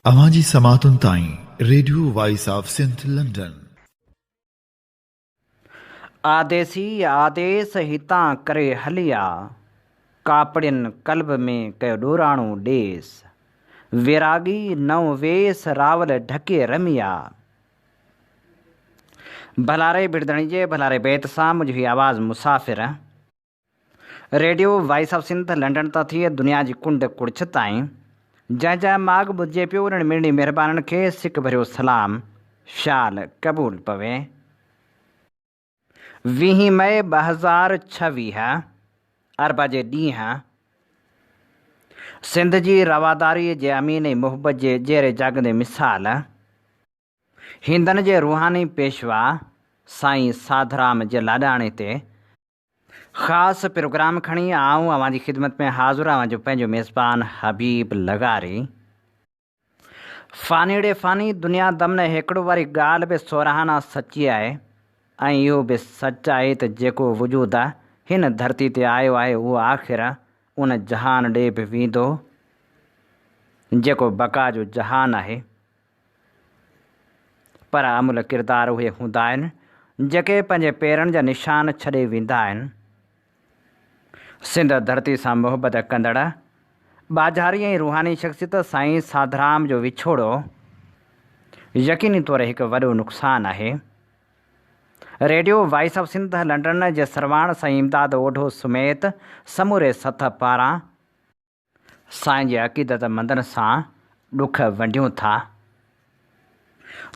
اوهان جي سماعتن تائين radio voice of Sindh London. آديسي آديس هتان ڪري هليا، ڪاپڙين قلب ۾ ڪيو ڏوراڻو ڏيس. ويراڳي نئون ويس راول ڍڪي رميا. ڀلاري ڀڙڌڻي جي ڀلاري بيت سان منهنجو هي آواز مسافر. Radio voice of Sindh London تان ٿي دنيا جي ڪنڊ ڪڙڇ تائين جنهن جنهن ماڳ ٻڌجي پيو انهن مڙني مهربانن کي سڪ ڀريو سلام شال قبول پوي. ويهين مئي 2026 اربع جي ڏينهن سنڌ جي رواداري جي امين ۽ محبت جي جيئري جاڳندي مثال هندن جي روحاني پيشوا سائين ساڌرام جي لاڏاڻي تي خاص پروگرام کڻي آئون اوهان جي خدمت ۾ حاضر اوهان جو پنهنجو ميزبان حبيب لغاري. فاني ڙي فاني دنيا دم نه هيڪڙو واري ڳالهه به سورهانا سچي آهي ۽ اهو به سچ آهي ته جيڪو وجود هن ڌرتي تي آيو آهي اهو آخر ان جهان ڏي به ويندو جيڪو بقا جو جهان آهي. پر املهه ڪردار اهي هوندا آهن، جيڪي پنهنجي پيرن جا نشان ڇڏي ويندا آهن. سنڌ ڌرتي سان محبت ڪندڙ ٻاجهاري ۽ روحاني شخصيت سائين ساڌرام جو وڇوڙو يقيني طور هڪ وڏو نقصان آهي. Radio voice of Sindh London جي سرواڻ سائين امداد اوڍو سميت سموري سٿ پاران سائين جي عقيدت مندن سان ڏک ونڊيون ٿا.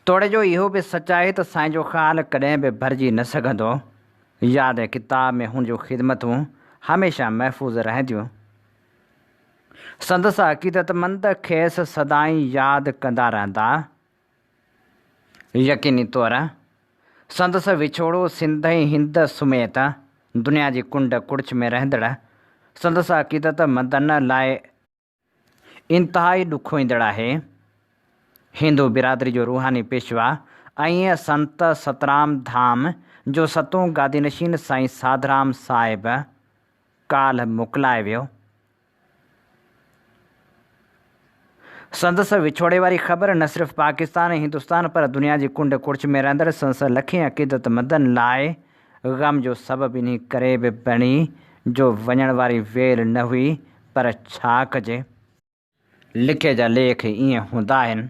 توڙي جو اهو به سچ آهي ته سائين جو خيال ڪڏهن به ڀرجي نه سگهندو. ياد ۽ ڪتاب ۾ هن جون خدمتون هميشه محفوظ رهنديون. سندس عقيدتمند کيس سدائين ياد ڪندا رهندا. يقيني طور سندس وڇوڙو سنڌ ۽ هند سميت دنيا جي ڪنڊ ڪڙڇ ۾ رهندڙ سندس عقيدت مندن لاء انتهائي ڏکوئيندڙ آهي. هندو برادري جو روحاني پيشوا ۽ سنت سترام ڌام جو ستون گادي نشين سائين ساڌرام صاحب ڪالهه موڪلائي ويو. سندس وڇوڙي واري خبر نه صرف پاڪستان ۽ هندستان پر دنيا جي ڪنڊ ڪڙڇ ۾ رهندڙ سندس لکين عقيدتمندن لاء غم جو سبب انهي ڪري به بڻي جو وڃڻ واري ويل نه هئي پر ڇا ڪجي؟ لکي جا ليک ائين هوندا آهن.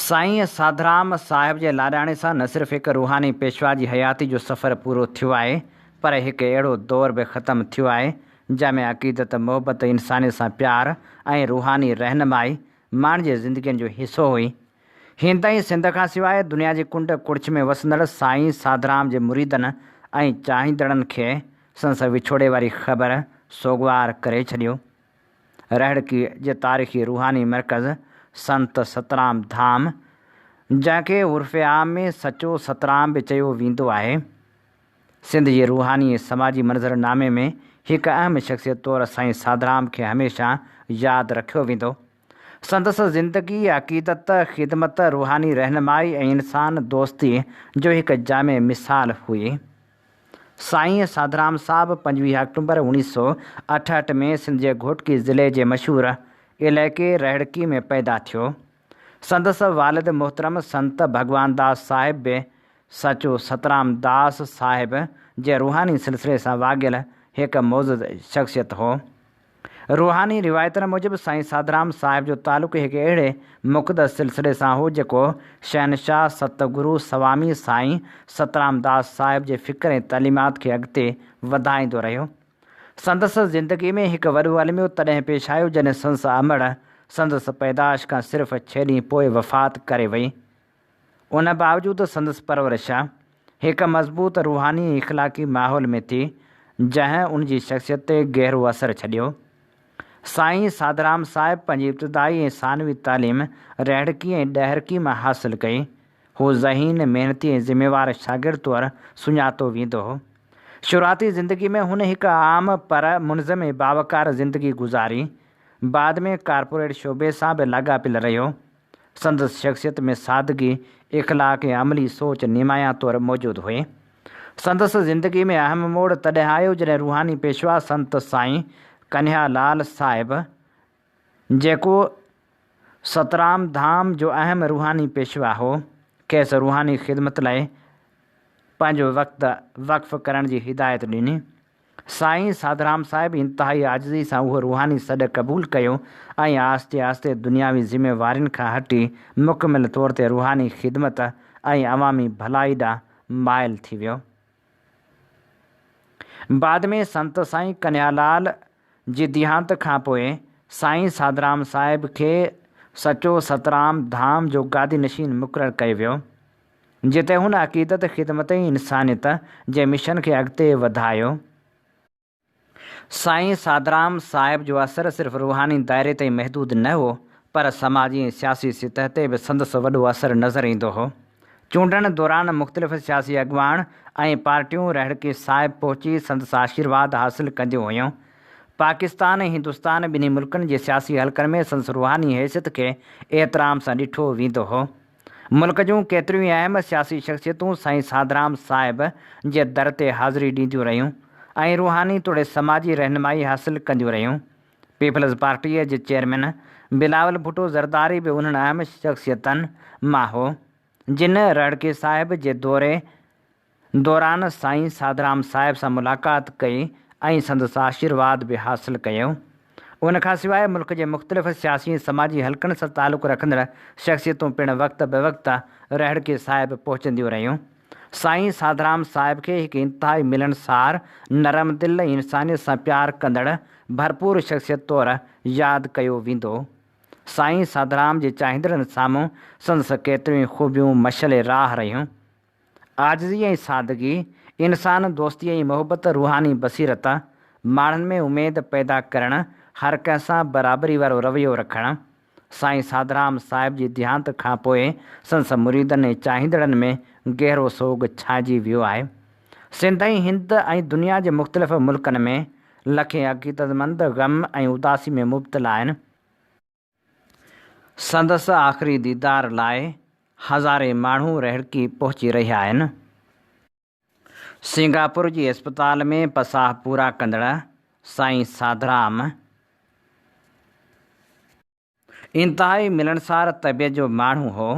سائين ساڌرام صاحب جي لاڏاڻي سان نه صرف هڪ روحاني پيشوا جي حياتي جو سفر پورو ٿيو آهي پر هڪ اهڙو دور به ختم ٿيو آهي جنهن ۾ عقيدت، محبت، انسانيت سان پيار ۽ روحاني رهنمائي ماڻهن جي زندگين جو حصو هئي. هند ۽ سنڌ کان سواء دنيا جي ڪنڊ ڪڙڇ ۾ وسندڙ سائين ساڌرام جي مريدن ۽ چاهيندڙن کي سندس وڇوڙي واري خبر سوڳوار ڪري ڇڏيو. رهڙڪي جي تاريخي روحاني مرڪز سنت سترام ڌام، جنهن کي عرف عام ۾ سچو سترام به چيو ويندو آهي، سنڌ جي روحاني ۽ سماجي منظر نامي ۾ هڪ اهم شخصيت طور سائين ساڌرام کي هميشه ياد رکيو ويندو. سندس زندگي عقيدت، خدمت، روحاني رهنمائي ۽ انسان دوستي جو هڪ جامع مثال هئي. سائين ساڌرام صاحب 25 آڪٽومبر 1968 ۾ سنڌ جي گهوٽڪي ضلعي جي مشهور علائقي رهڙڪي ۾ پيدا ٿيو. سندس والد محترم سنت ڀڳوان داس صاحب به سچو سترام داس صاحب جي روحاني سلسلي سان واڳيل هڪ معزز شخصيت هو. روحاني روايتن موجب سائين ساڌرام صاحب جو تعلق هڪ اهڙي مقدس سلسلي سان هو جيڪو شهنشاهه ست گرو سوامي سائين سترام داس صاحب جي فڪر ۽ تعليمات کي اڳتي وڌائيندو رهيو. سندس زندگي ۾ هڪ وڏو الميو تڏهن پيش آيو جڏهن سندس امڙ سندس پيدائش کان صرف ڇهه ڏينهن پوء وفات ڪري وئي. ان باوجود سندس پرورش هڪ مضبوط روحاني ۽ اخلاقي ماحول ۾ ٿي، جنهن ان جي شخصيت تي گهرو اثر ڇڏيو. سائين ساڌرام صاحب پنهنجي ابتدائي ۽ ثانوي تعليم رهڙڪي ۽ ڏهرڪي مان حاصل ڪئي. هو ذهين، محنتي ۽ ذميوار شاگرد طور سڃاتو ويندو هو. شروعاتي زندگي ۾ هن هڪ عام پر منظم ۽ باوقار زندگي گذاري. بعد ۾ ڪارپوريٽ شعبي سان به لاڳاپيل رهيو. سندس شخصيت ۾ سادگي، اخلاق ۽ عملي سوچ نمايان طور موجود هئي. سندس زندگي ۾ اهم موڙ تڏهن آيو جڏهن روحاني پيشوا سنت سائين ڪنهيا لال صاحب جيڪو سترام ڌام جو اهم روحاني پيشوا هو، کيس روحاني خدمت لاء پنهنجو وقت وقف ڪرڻ جي هدايت ڏني. سائين ساڌرام صاحب انتهائي عاجزي سان اهو روحاني سڏ قبول ڪيو ۽ آهستي آهستي دنياوي ذميوارين کان هٽي مڪمل طور تي روحاني خدمت ۽ عوامي ڀلائي ڏانهن مائل ٿي ويو. بعد ۾ سنت سائين ڪنهيالال جي ديهانت کان پوء سائين ساڌرام صاحب کي سچو سترام ڌام جو گادي نشين مقرر ڪيو ويو. جتي هن عقيدت، خدمت ۽ انسانيت جي مشن کي اڳتي وڌايو. سائين ساڌرام صاحب جو اثر صرف روحاني دائري تائين محدود نه هو، پر سماجي ۽ سياسي سطح تي به سندس وڏو اثر نظر ايندو هو. چونڊن دوران مختلف سياسي اڳواڻ ۽ پارٽيون رهڙڪي صاحب پهچي سندس آشيرواد حاصل ڪنديون هيون. پاڪستان ۽ هندستان ٻنهي ملڪن جي سياسي حلقن ۾ سندس روحاني حيثيت کي احترام سان ڏٺو ويندو هو. ملڪ جون ڪيتريون ئي اهم سياسي شخصيتون سائين ساڌرام صاحب جي در تي حاضري ڏينديون رهيون ۽ روحاني توڙي سماجي رهنمائي حاصل ڪنديون رهيون. پيپلز پارٽيء جي چيئرمين بلاول ڀٽو زرداري به انهن اهم شخصيتن مان هو، جن رهڙڪي صاحب جي دوري دوران سائين ساڌرام صاحب سان ملاقات ڪئي ۽ سندس آشيرواد به حاصل ڪيو. ان کان سواء ملڪ جي مختلف سياسي ۽ سماجي حلقن سان تعلق رکندڙ شخصيتون پڻ وقت بوقت رهڙڪي صاحب پهچنديون رهيون. سائين ساڌرام صاحب کي هڪ انتهائي ملڻسار، نرم دل ۽ انسانيت سان پيار ڪندڙ ڀرپور شخصيت طور ياد ڪيو ويندو. سائين ساڌرام جي چاهيندڙن سامهون سندس ڪيتريون ئي خوبيون مشعل راهه رهيون. عاجزي ۽ سادگي، انسان دوستي ۽ محبت، روحاني بصيرت، ماڻهن ۾ اميد پيدا ڪرڻ، هر ڪنهن سان برابري وارو رويو رکڻ. سائين ساڌرام صاحب جي ديهانت کان پوء سندس مريدن ۽ چاهيندڙن ۾ گهرو سوڳ ڇانئجي ويو آهي. سنڌ ۽ هند ۽ دنيا جي مختلف ملڪن ۾ لکين عقيدتمند غم ۽ اداسي ۾ مبتلا آهن. سندس آخري ديدار لاء هزارين ماڻهو رهڙڪي پهچي رهيا آهن. سنگاپور جي اسپتال ۾ پساهه پورا ڪندڙ سائين ساڌرام انتهائي ملڻسار طبيعت جو ماڻهو هو.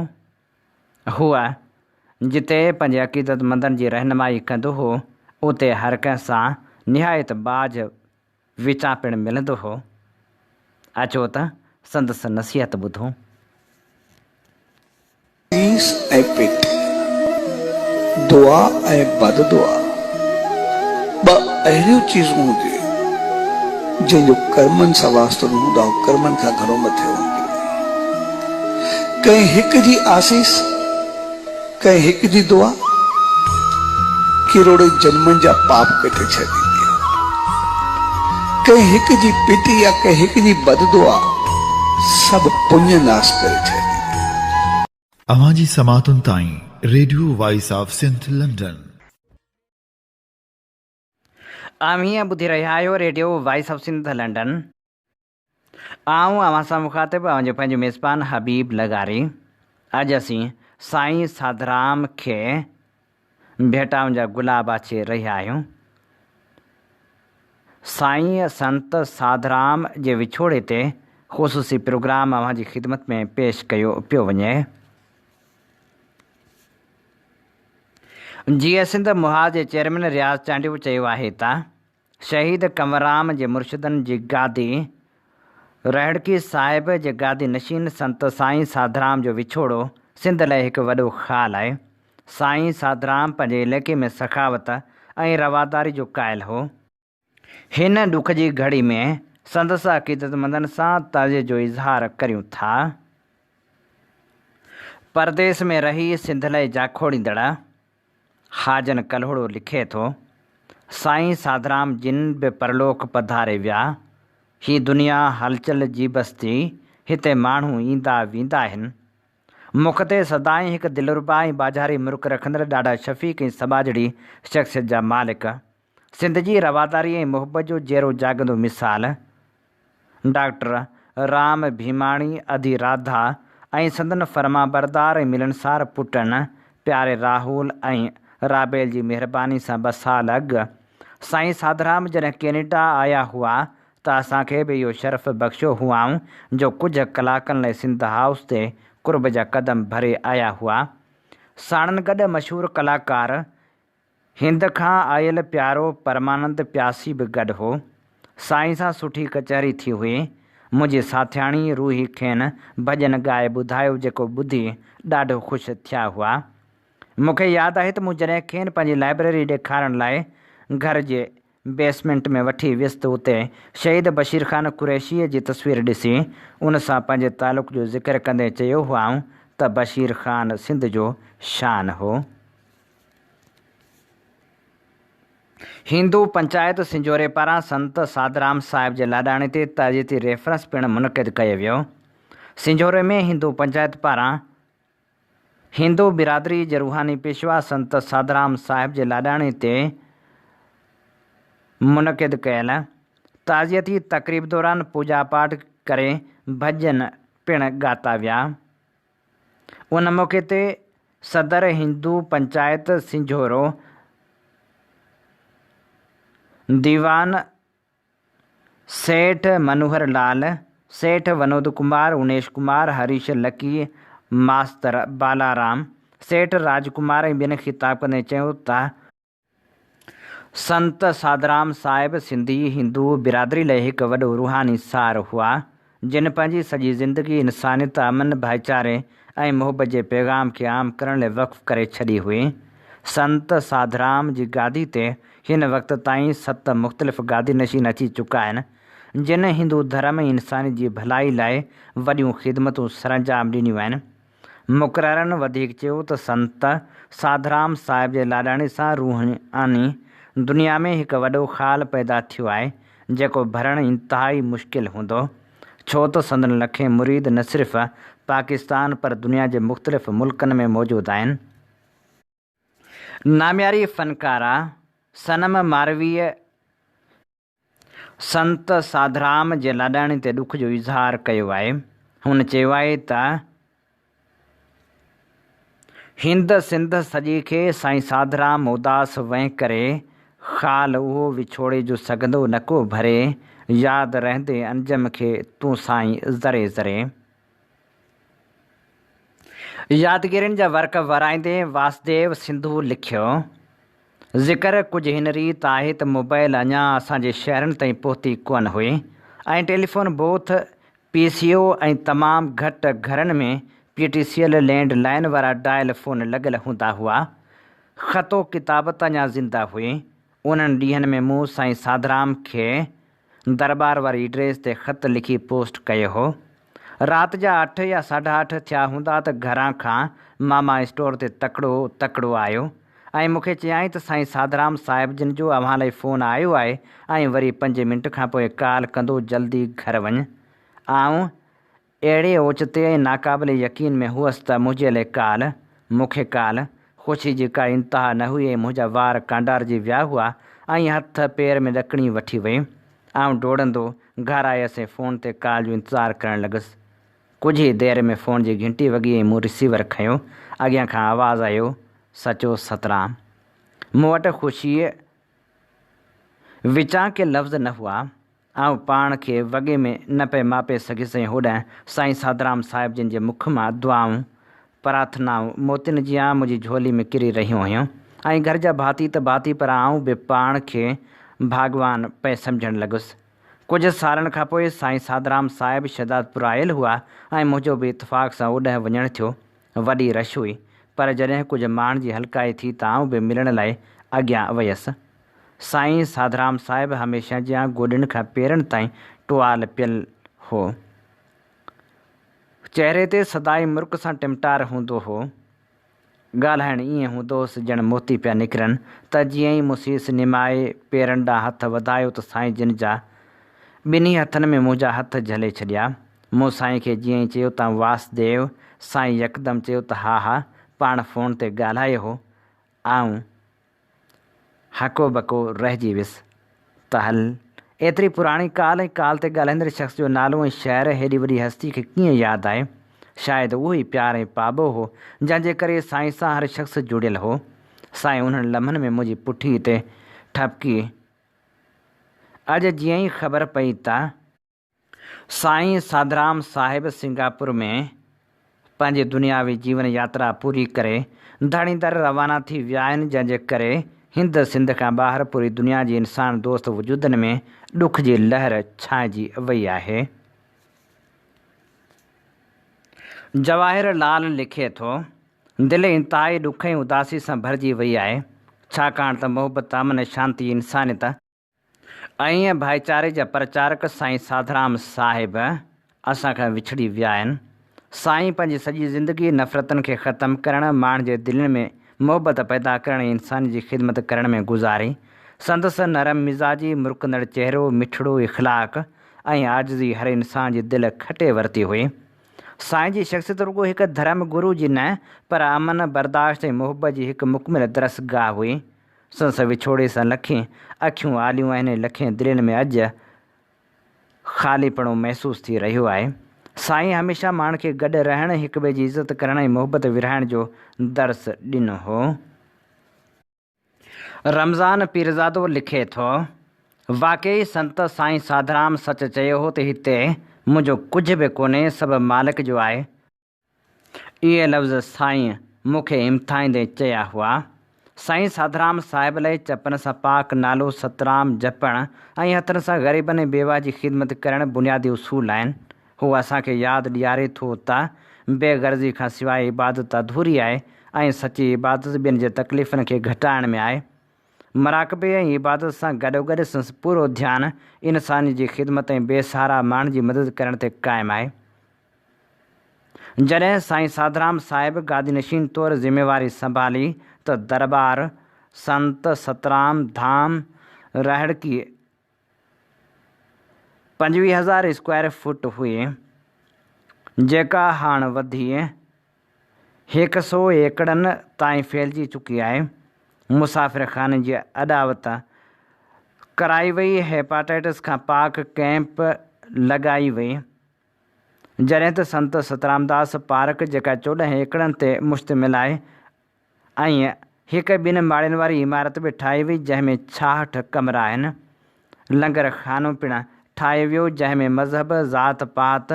هو جتي پنهنجي عقيدتمندن جي رهنمائي ڪندو هو، اتي هر ڪنهن سان نهايت ٻاجهه وچان پڻ ملندو هو. اچو ته سندس نصيحت ٻڌون. پيس ۽ پٽ، دعا ۽ بد دعا ٻه اهڙيون چيزون هونديون آهن، جنهن جو ڪرمن سان واسطو نه هوندو آهي، ڪرمن کان گهڻو مٿي هونديون آهن. ڪنهن هڪ جي آسيس، ڪنهن هڪ جي دعا ڪروڙين جنمن جا پاپ ڪٽي ڇڏيندي آهي. ڪنهن هڪ جي پٽ يا ڪنهن هڪ جي بد دعا سڀ پڃ ناس ڪري ڇڏيندي آهي. اوهان جي سماعتن تائين radio voice of Sindh London. اوهين ٻڌي رهيا آهيو radio voice of Sindh London. آئون اوهان سان مخاطب اوهان جو پنهنجو ميزبان حبيب لغاري. اڄ اسين سائين ساڌرام کي ڀيٽائن جا گلاب آڇي رهيا آهيون. سائين سنت ساڌرام جي وڇوڙي تي خصوصي پروگرام اوهان جي خدمت ۾ پيش ڪيو پيو وڃي. جيئي سنڌ محاذ جي چيئرمين رياض چانڊيو چيو آهي ته شهيد ڪنوررام جي مرشدن جي گادي رهڙڪي صاحب جي گادي نشين سنت سائين ساڌرام جو وڇوڙو سنڌ لئه هڪ وڏو خال آهي. سائين ساڌرام پنهنجي عليقي ۾ سخاوت ۽ رواداري جو قائل هو. هن ڏک جي گهڙي ۾ سندس عقيدتمندن سان تعزيت جو اظهار ڪريون ٿا. پرديس ۾ رهي سنڌ لئه جاکوڙيندڙ حاجن ڪلهوڙو لکي ٿو، سائين ساڌرام جن به پرلوڪ پڌاري ويا. هي دنيا هلچل جي بستي، هتي ماڻهو ايندا ويندا آهن. مک تي سدائين هڪ دلربا ۽ ٻاجهاري مرڪ رکندڙ ڏاڍا شفيق ۽ سٻاجهڙي شخصيت جا مالڪ. سنڌ جي رواداري ۽ محبت جو جيئرو جاڳندو مثال. ڊاڪٽر رام ڀيماڻي، ادي راڌا ۽ سندن فرمانبردار ۽ ملنسار پٽن پياري راهول ۽ رابيل جي مهرباني سان ٻه سال اڳ سائين ساڌرام جڏهن ڪينيڊا آيا هئا ته اسان کي به اهو شرف بخشيو هئائون جو ڪجهه ڪلاڪن لاء سنڌ هائوس تي قرب جا قدم ڀري آيا هئا. ساڻن گڏ مشهور ڪلاڪار هند کان آيل پيارو پرمانند پياسي به گڏ هو. سائين سان سٺي ڪچهري ٿي هئي. منهنجي ساٿياڻي روحي کين ڀڄن ڳائي ٻڌايو جيڪو ٻڌي ڏاڍو خوش ٿيا هئا. مون کي ياد آهي ته مون جڏهن کين پنهنجي لائبريري ڏيکارڻ لاء گهر جي بيسمينٽ ۾ وٺي ويس ته اتي شهيد بشير خان قريشيء جي تصوير ڏسي ان سان پنهنجي تعلق جو ذڪر ڪندي چيو هئائون ته بشير خان سنڌ جو شان هو. هندو پنچائت سنجهوري پاران سنت ساڌرام صاحب جي لاڏاڻي تي تعزيتي ريفرنس پڻ منعقد ڪيو ويو. سنجهوري ۾ هندو پنچائت پاران هندو برادري جي روحاني پيشوا سنت ساڌرام صاحب جي لاڏاڻي تي منعقد ڪيل تعزيتي تقريب دوران پوڄا پاٺ ڪري ڀڄن پڻ ڳاتا ويا. ان موقعي تي صدر هندو پنچائت سنجهورو ديوان سيٺ منوهر لال، سيٺ ونود ڪمار، اونيش ڪمار، هريش لڪي، ماستر بالارام، سيٺ راج ڪمار ۽ ٻين خطاب ڪندي چيو ته، سنت ساڌرام صاحب سنڌي هندو برادري لئه هڪ وڏو روحاني سار هئا، جن پنهنجي سڄي زندگي انسانيت، امن، ڀائيچاري ۽ محبت جي پيغام کي عام ڪرڻ لئه وقف ڪري ڇڏي هئي. سنت ساڌرام جي گادي تي هن وقت تائين ست مختلف گادي نشين اچي چڪا آهن، جن هندو ڌرم ۽ انسانيت جي ڀلائي لاء وڏيون خدمتون سرانجام ڏنيون آهن. مقررن وڌيڪ چيو ته سنت ساڌرام صاحب جي لاڏاڻي سان روحاني دنيا ۾ هڪ وڏو خال پيدا ٿيو آهي، جيڪو ڀرڻ انتهائي مشڪل هوندو، ڇو ته سندن لکين مريد نه صرف پاڪستان پر دنيا جي مختلف ملڪن ۾ موجود آهن. نامياري فنڪاره صنم مارويء سنت ساڌرام جي لاڏاڻي تي ڏک جو اظهار ڪيو آهي. هن چيو آهي ته هند سنڌ سڄي کي سائين ساڌرام اداس وئين ڪري، خال اهو وڇوڙي جو سگهندو نه ڪو ڀري، ياد رهندي انجم کي تون سائين ذري ذري. يادگيرين جا ورق ورائيندي واسديو سنڌو لکيو. ذڪر ڪجهه هن ريت آهي ته موبائل اڃا اسان جي شهرن تائين پهتي ڪونه هئي ۽ ٽيليفون بوٿ، پي سي او ۽ تمام گهٽ گهرن ۾ P T C L landline وارا ڊائل فون لڳل هوندا هئا. خط و ڪتابت اڃا زنده هئي. انهن ڏينهن ۾ مون سائين ساڌرام کي درٻار واري ايڊريس تي خط لکي پوسٽ ڪيو هو. رات جا اٺ يا ساڍا اٺ ٿيا هوندا ته گهران کان ماما اسٽور تي تڪڙو تڪڙو آيو ۽ مون کي چيائين ته سائين ساڌرام صاحب جن جو اوهان لئي فون آيو آهي ۽ وري پنج منٽ کان پوء ڪال ڪندو جلدي گهر وڃ. آئون اهڙي اوچتي ۽ ناقابل يقين ۾ هئس ته منهنجي لئي ڪال، مون کي ڪال، خوشي جي ڪا انتها نه هئي ۽ منهنجا وار ڪانڊارجي ويا هئا ۽ هٿ پير ۾ ڏڪڻي وٺي وئي. آئون ڊوڙندو گهر آيس ۽ فون تي ڪال جو انتظار ڪرڻ لڳس. ڪجهه ئي دير ۾ فون جي گهنٽي وڳي ۽ مون رسيور کنيو. اڳيان کان آواز آيو، سچو سترام. مون وٽ خوشيء وچان ڪي لفظ نه هئا. آئون پاڻ کي وڳي ۾ نه پئي ماپي سگهيس ۽ هوڏانهن سائين ساڌرام صاحب جن جي مک مان دعائون پرارٿنائون موتين جيان منهنجي جهولي ۾ ڪري رهيون هيون ۽ گهر جا ڀاتي ته ڀاتي پر آئون به پاڻ کي ڀاڳوان پئي سمجهڻ لڳس. ڪجهه سالن کان پوء سائين ساڌرام صاحب شهدادپور آيل هئا ۽ منهنجو به اتفاق سان اوڏانهن وڃڻ ٿيو. وڏي رش هئي پر جڏهن ڪجهه ماڻهن جي هلڪائي ٿي ته آئون به ملڻ لاء اڳيان ويس. سائين ساڌرام صاحب هميشه جيان گوڏن کان پيرن تائين ٽوال پيل هو. چهري تي سدائين مرڪ سان ٽمٽار هوندو هو. ڳالهائڻ ائين هوندو هوس ڄڻ موتي پيا نڪرن ته جيئن ئي مون سيس نمائي پيرن ڏانهن هٿ وڌايو ته سائين جن جا ٻنهي هٿن ۾ منهنجا هٿ جهلي ڇڏيا. مون سائين کي جيئن ئي چيو ته واسديو سائين يڪدم چيو ته ها ها پاڻ فون تي ڳالهايو هو. آئون هڪو ٻڪو رهجي ويس ته هل، ايتري پراڻي ڪال ۽ ڪال تي ڳالهائيندڙ شخص جو نالو ۽ شهر هيڏي وڏي هستي کي ڪيئن ياد آهي؟ شايد اهو ئي پيار ۽ پاٻوهه هو، جنهن جي ڪري سائين سان هر شخص جڙيل هو. سائين انهن لمحن ۾ منهنجي پٺيء تي ٺپڪي. اڄ جيئن ئي خبر پئي ته سائين ساڌرام صاحب سنگاپور ۾ پنهنجي دنياوي جيون ياترا پوري ڪري ڌڻي در روانا ٿي ويا آهن جنهن جي ڪري هند سنڌ کان ٻاهر پوري دنيا جي انسان دوست وجودن ۾ ڏک جي لهر ڇانئجي وئي آهي. جواهر لال لکي ٿو، دل انتهائي ڏک ۽ اداسي سان ڀرجي وئي آهي، ڇاڪاڻ ته محبت، امن، شانتي، انسانيت، ۽ ڀائيچاري جا پرچارڪ سائين ساڌرام صاحب اسان کان وڇڙي ويا آهن. سائين پنهنجي سڄي زندگي نفرتن کي ختم ڪرڻ، ماڻهن جي دلين ۾ محبت پيدا ڪرڻ ۽ انسانيت جي خدمت ڪرڻ ۾ گذاري. سندس نرم مزاجي، مرڪندڙ چهرو، مٺڙو اخلاق ۽ عاجزي هر انسان جي دل کٽي ورتي هئي. سائين جي شخصيت رڳو هڪ ڌرم گرو جي نه پر امن، برداشت ۽ محبت جي هڪ مڪمل درسگاهه هئي. سندس وڇوڙي سان لکين اکيون آليون آهن ۽ لکين دلين ۾ اڄ خاليپڻو محسوس ٿي رهيو آهي. سائين هميشه ماڻهن کي گڏ رهڻ، هڪٻئي جي عزت ڪرڻ ۽ محبت ورهائڻ جو درس ڏنو هو. رمضان پيرزادو لکي ٿو، واقعي سنت سائين ساڌرام سچ چيو هو ته هتي منهنجو ڪجهه به ڪونهي سڀ مالڪ جو آهي. اهي لفظ سائينء مون کي همٿائيندي چيا هئا. سائين ساڌرام صاحب لئه چپن سان پاڪ نالو سترام جپڻ ۽ هٿن سان غريبن ۽ بيواهه جي خدمت ڪرڻ بنيادي اصول آهن. هو اسان کي ياد ڏياري ٿو ته بي غرضي کان سواء عبادت اڌوري آهي ۽ سچي عبادت ٻين جي تڪليفن کي گهٽائڻ ۾ آهي. مراقبي ۽ عبادت سان گڏوگڏ سندس پورو ڌيان انسانيت جي خدمت ۽ بي سهارا ماڻهن جي مدد ڪرڻ تي قائم آهي. جڏهن سائين ساڌرام صاحب گادي نشين طور ذميواري سنڀالي ته درٻار سنت سترام ڌام رهڙڪي 25 هزار اسڪوائر فوٽ هئي، جيڪا هاڻ وڌي هڪ سئو ايڪڙن تائين ڦهلجي چڪي آهي. مسافر خاني جي اڏاوت ڪرائي وئي، هيپاٽائٽس کان پاڪ ڪئمپ لڳائي وئي. جڏهن ته سنت سترامداس پارڪ جيڪا 14 ايڪڙن تي مشتمل آهي ۽ هڪ ٻن ماڙين واري عمارت به ٺاهي وئي جنهن ۾ 66 ڪمرا آهن. لنگر خانو پڻ ٺاهيو ويو جنهن ۾ مذهب، ذات پات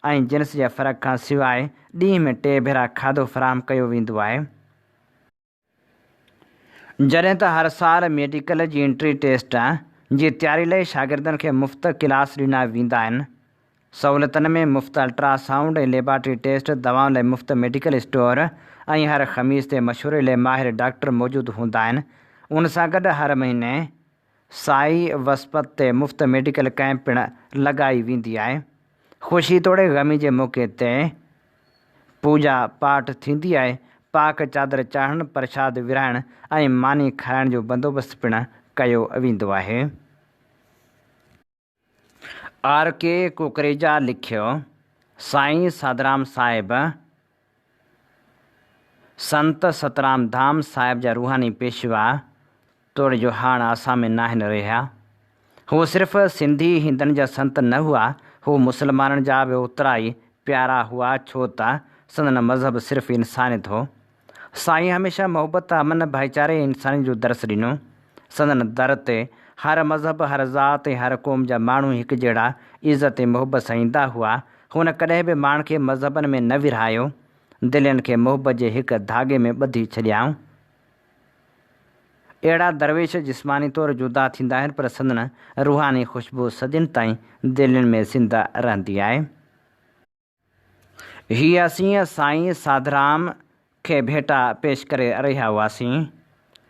۽ جنس جي فرق کان سواء ڏينهن ۾ ٽي ڀيرا کاڌو فراهم ڪيو ويندو آهي. جڏهن ته هر سال ميڊيڪل جي انٽري ٽيسٽ جي تياري لئي شاگردن کي مفت ڪلاس ڏنا ويندا آهن. سهولتن ۾ مفت الٽرا سائونڊ ۽ ليبارٽري ٽيسٽ، دوائن لئي مفت ميڊيڪل اسٽور ۽ هر خميس تي مشوري لئي ماهر ڊاڪٽر موجود هوندا آهن. ان سان گڏ هر مهيني سائي وسپت تي مفت ميڊيڪل ڪئمپ پڻ لڳائي ويندي آهي. خوشي توڙي غمي جي موقعي تي پوڄا پاٺ ٿيندي آهي. پاڪ چادر چاڙهڻ، پرشاد ورهائڻ ۽ ماني کارائڻ جو بندوبست پڻ ڪيو ويندو آهي. آر ڪي ڪوڪريجا لکيو، سائين ساڌرام صاحب سنت سترام ڌام صاحب جا روحاني پيشوا توڙي جو هاڻ اسان ۾ ناهن رهيا. هو صرف سنڌي هندن جا سنت نه هئا، هو مسلمانن جا به اوترا ئي پيارا هئا ڇو ته سندن مذهب صرف انسانيت هو. سائين هميشه محبت، امن، ڀائيچاري ۽ انسانيت جو درس ڏنو. سندن در تي هر مذهب، هر ذات ۽ هر قوم جا ماڻهو هڪجهڙا عزت ۽ محبت سان ايندا هئا. هن ڪڏهن به ماڻهن کي مذهبن ۾ نه ورهايو. دلين کي محبت جي هڪ ڌاڳي ۾ ٻڌي ڇڏيائون. اهڙا درويش جسماني طور جدا ٿيندا آهن پر سندن روحاني خوشبو صدين تائين دلين ۾ زنده رهندي آهي. هي اسين سائين ساڌرام کي ڀيٽا پيش ڪري رهيا هئاسين.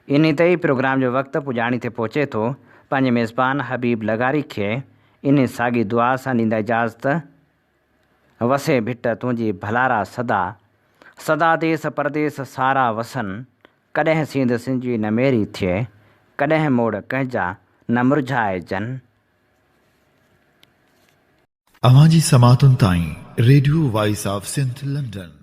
انهي تي ئي پروگرام جو وقت پڄاڻي تي پهچي ٿو. پنهنجي ميزبان حبيب لغاري کي انهي ساڳي دعا سان ڏيندا اجازت. وسي ڀٽ تنهنجي ڀلارا سدا. سدا ديس پرديس سارا وسن. ڪڏهن سينڌ سنجي نه ميري ٿئي. ڪڏهن موڙ ڪنهن جا نه مرجهائجن. اوهان جي سماعتن تائين radio voice of Sindh London.